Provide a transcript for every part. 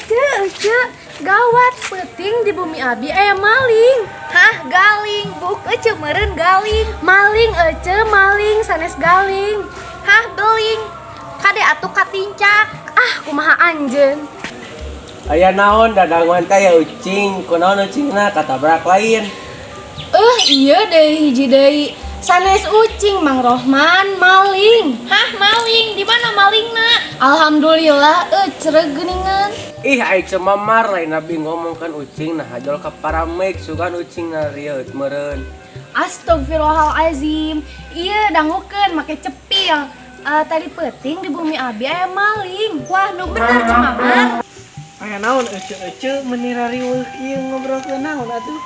Ece, ece, gawat peuting di bumi abi aya maling. Hah, galing, buk ece meureun galing. Maling ece, maling sanes galing. Hah, beling. Kade atuh katincak. Ah, kumaha anjeun? Aya naon dadanguan teh ya ucing, kunaon ucingna katabrak lain. Iya deui hiji deui. Sanes ucing Mang Rohman maling. Hah, maling. Di mana malingna? Alhamdulillah ecreg geuningan. Ih, ai cemamar lain abi ngomongkeun ucing nah hajol ka paramek sugan ucingna rieut meureun. Astagfirullahalazim. Iya dangukeun make cepil. Tadi peuting di bumi abi aya maling. Wah, nu bener cemamar. Aya naon ece-ece meni rariweuh kieu ngobrolkeun naon atuh?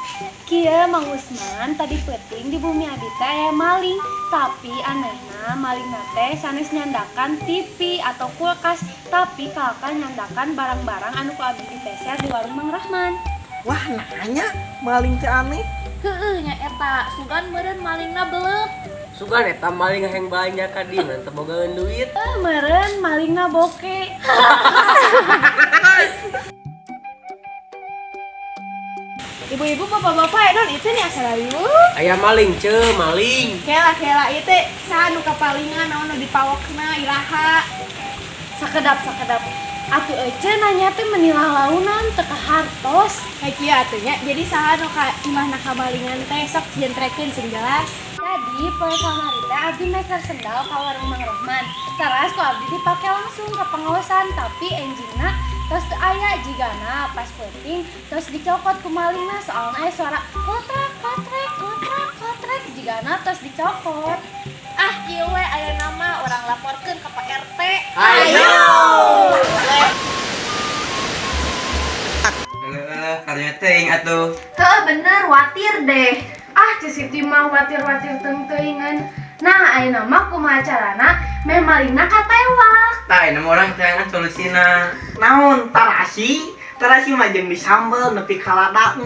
Kieu Mang Usman tadi peuting di bumi abi teh aya maling, tapi anehna malingna teh sanes nyandakan TV atau kulkas, tapi kalahka nyandakan barang-barang anu ku abdi dipeser di warung Mang Rahman. Wah, nanya maling teh aneh. Heueuh nya eta, sugan meureun malingna beleup. Sugan eta maling hayang balanja ka dieu teu bogaeun duit. Meureun malingna boke. Ibu-ibu, bapak-bapak, don itu nih asal riweuh. Aya maling ce, maling. Kela kela ieu teh saha nu kapalingan naon nu dipawokna iraha. Sakedap sakedap. Atuh ece nanya teh meni lalaunan teu kahartos. Kayak kieu atuh nya. Jadi saha nu ka imahna kamalingan teh sok jentrekeun sing jelas. Tadi poe kamari teh abdi meser sendal ka warung Mang Rohman. Teras ku abdi dipake langsung ke pengawasan, tapi enjingna tos teu aya jigana pas peuting terus dicokot ku malingna soalna aya suara kotrak kotrek kotrak kotrek jigana tos dicokot. Ah, kieu we aya nama orang laporkeun ka Pak RT. Ayo. Alah, karunya teuing atuh. Heuh, bener, watir deh. Ah, Ceu Siti mah watir-watir teung-teuingan. Nah, ayeuna mah kumaha carana meh malingna katewak. Tah, ini mah urang teangan solusina. Naon tarasi? Tarasi mah jeung disambel nepi ka lada.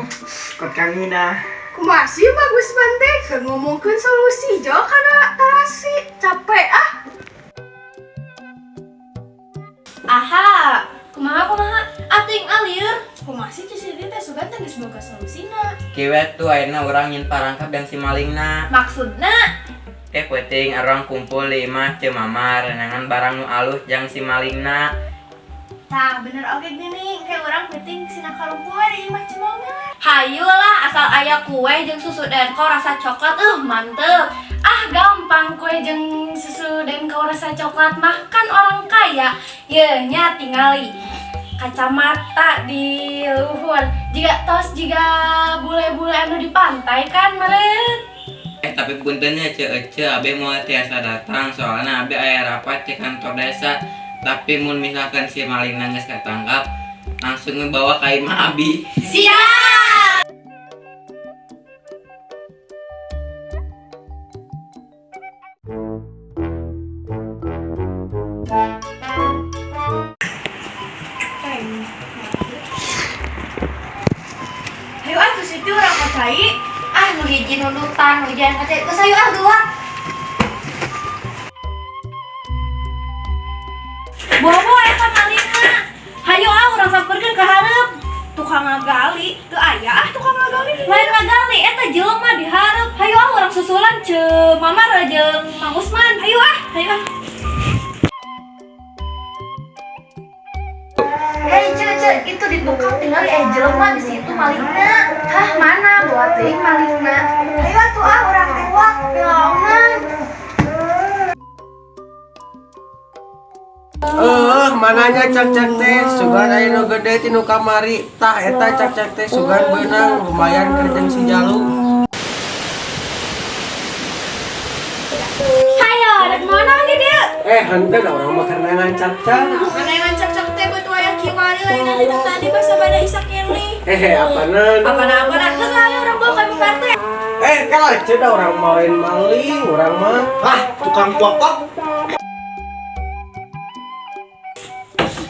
Kot kangeunah. Kumaha sih bagus teh keur ngomongkeun solusi jauh kana tarasi. Capek ah. Aha, Kumaha kumaha? ating alir. Kumaha sih Ceu Siti teh sugan teh geus boga solusina. Kieu tuh ayeuna urang nyin parangkap dan si malingna. Maksudna Teh peuting urang kumpul di imah Ceu Mamar renangan barang nu alus jang si malingna. Tah, bener oge gini, kayak orang penting sina kalumpul di imah Ceu Mamar. Hayu lah asal aya kue jeung susu Dancow rasa coklat mantep. Ah, gampang kue jeung susu Dancow rasa coklat mah kan orang kaya. Ye nya tingali kacamata di luhur. Jiga tos jiga bule-bule anu di pantai kan meureun. Tapi puntennya Ceu Ece abe moal tiasa datang soalnya abe aya rapat di kantor desa. Tapi mun misalkan si malingna geus katangkap langsung ngebawa ka imah abi. Siap. Hayu atuh Siti urang ka cai. Ah, nu hiji nundutan, nu jalan ka cai. Geus hayu ah geura. Bobo eta malingna. Hayu ah urang samperkeun ka hareup. Tukang ngagali, teu aya ah tukang ngagali. Lain ngagali eta jelema di hareup. Hayu ah urang susulan Ceu Mamar jeung Mang Usman. Hayu ah, hayu ah. Hei, ce, ce, itu di tukang tinggal jelema di situ malingna. Hah, mana bawa teuing malingna? Hayu atuh ah urang tewak pilaunan. Mananya cak-cak teh sugan aya nu gede ti nu kamari. Tah eta cak-cak teh sugan beunang lumayan keur jeung si Jalu. Hayo, rek mana di dieu? Henteu da urang mah keur neangan cak-cak. Neangan cak-cak teh buat wayah kiwari lain nanti tadi basa bada isak keneh. Apanan? Apa-apa nah, geus hayu urang bawa ka Pak RT. Kalau ece da urang mah lain maling, urang mah. Ah, tukang kuak-kuak.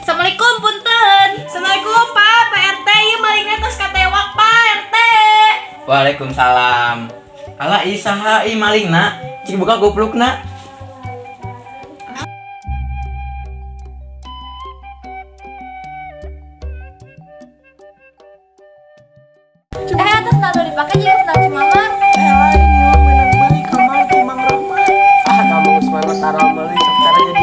Assalamualaikum punten. Assalamualaikum Pak, Pak RT, ieu malingna tos katewak Pak RT. Waalaikumsalam. Alah ih saha ih malingna? Cik buka goblokna. Eh, eta sendal nu dipake juga sendal Ceu Mamar. Eh, lain ieu meunang meuli kamari ti Mang Rahman. Ah, ka Mang Usman mah tara meuli, sok tara jadi